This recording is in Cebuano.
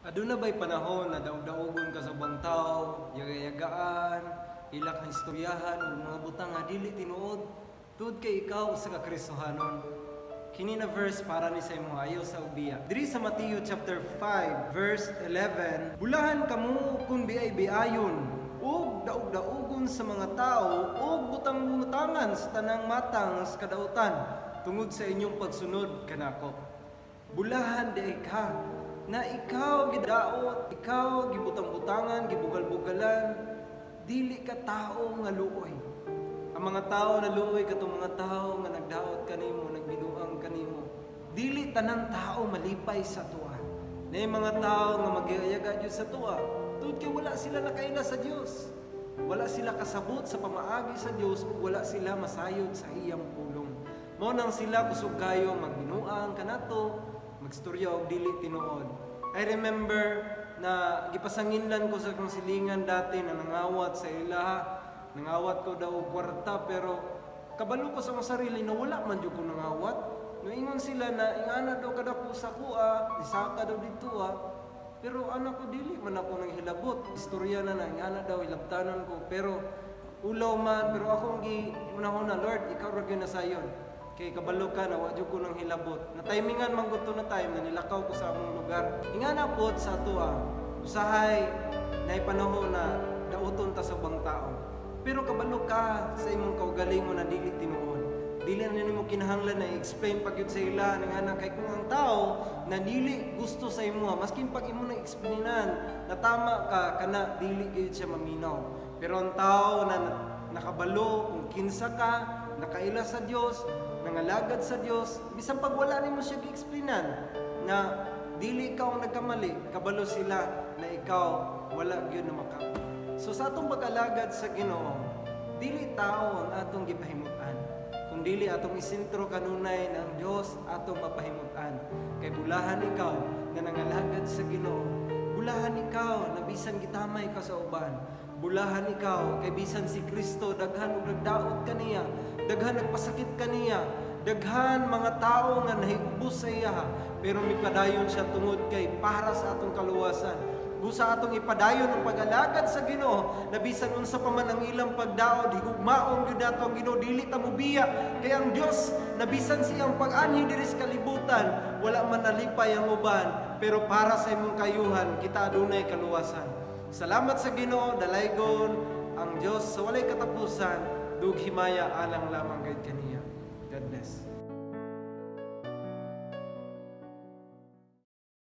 Aduna ba'y panahon na daog-daogon ka sa ubang tao, yaga-yagaan, ila kang istoryahan ug mga butang nga dili tinuod, tungod kay ikaw usa ka Kristohanon? Kini na verse para ni sa imong ayaw sa ubiya. Diri sa Matthew chapter 5 verse 11, "Bulahan kamo kung biay-biayon ug daog-daogon sa mga tao ug butang-butangan sa tanang matang sa kadautan tungod sa inyong pagsunod kanako." Bulahan diay ka na ikaw gidaot, ikaw gibutang-butangan, gibugal-bugalan, dili ka tao nga luoy. Ang mga tao na luoy katong mga tao nga nagdaot kanimo, nagbinuang kanimo. Dili tanang tao malipay sa atoa. Naay mga tao nga magiyaga gyud sa atoa, tungod kay wala sila nakaila sa Dios. Wala sila kasabot sa pamaagi sa Dios ug wala sila masayod sa iyang pulong. Mao nang sila kusog kayo magbinuang kanato, magstorya og dili tinuod. I remember na gipasanginlan ko sa akong silingan dati na nangawat sa ilaha. Nangawat ko daw og kwarta, pero kabalo ko sa akong sarili na wala man jud ko nangawat. Noingon sila na ingana daw kadako sa kuha, isaka daw dito ah. Pero anak ko, dili man ako nang hilabot. Istorya na na ingana daw hilabtanon ko, pero ulaw man, pero akong gi unahon na, "Lord, ikaw ra gyud na sayon. Kay kabalo ka na wa jud ko nang hilabot." Na timingan man gud to na time na nilakaw ko sa among lugar. Ingana pod sa atoa, usahay naay panahon na dauton ta sa ubang tao. Pero kabalo ka sa imong kaugalingon na dili tinuod. Dili na nimo kinahanglan na i-explain pag yun sa ila nga na kay kung ang tao na dili gusto sa imo, maskin pag imo na explainan na tama ka kana, dili gyud siya maminaw. Pero ang tao na nakabalo kung kinsa ka, nakaila sa Dios, nangalagad sa Dios, bisan pag wala nimo siya gi-explainan na dili ikaw ang nagkamali, kabalo sila na ikaw wala gyud na maka. So sa atong pag-alagad sa Ginoo, dili tao ang atong gipahimut-an, kung dili atong isentro kanunay na ang Dios atong mapahimut-an. Kay bulahan ikaw na nangalagad sa Ginoo. Bulahan ikaw na bisan gitamay ka sa uban. Bulahan ikaw kay bisan si Kristo daghan og nagdaot kaniya, daghan nagpasakit kaniya, daghan mga tao nga nahiubos sa iya, pero mipadayon siya tungod kay para sa atong kaluwasan. Busa atong ipadayon ang pag-alagad sa Ginoo na bisan unsa pa man ang ilang pagdaot, higugmaon gyud nato ang Ginoo, dili ta mobiya kay ang Dios na bisan siyang pag-anhi diri sa kalibutan, wala man nalipay ang uban, pero para sa imong kayuhan kita adunay kaluwasan. Salamat sa Ginoo, dalaygon ang Dios sa walay katapusan, dug himaya alang lamang gayud kaniya.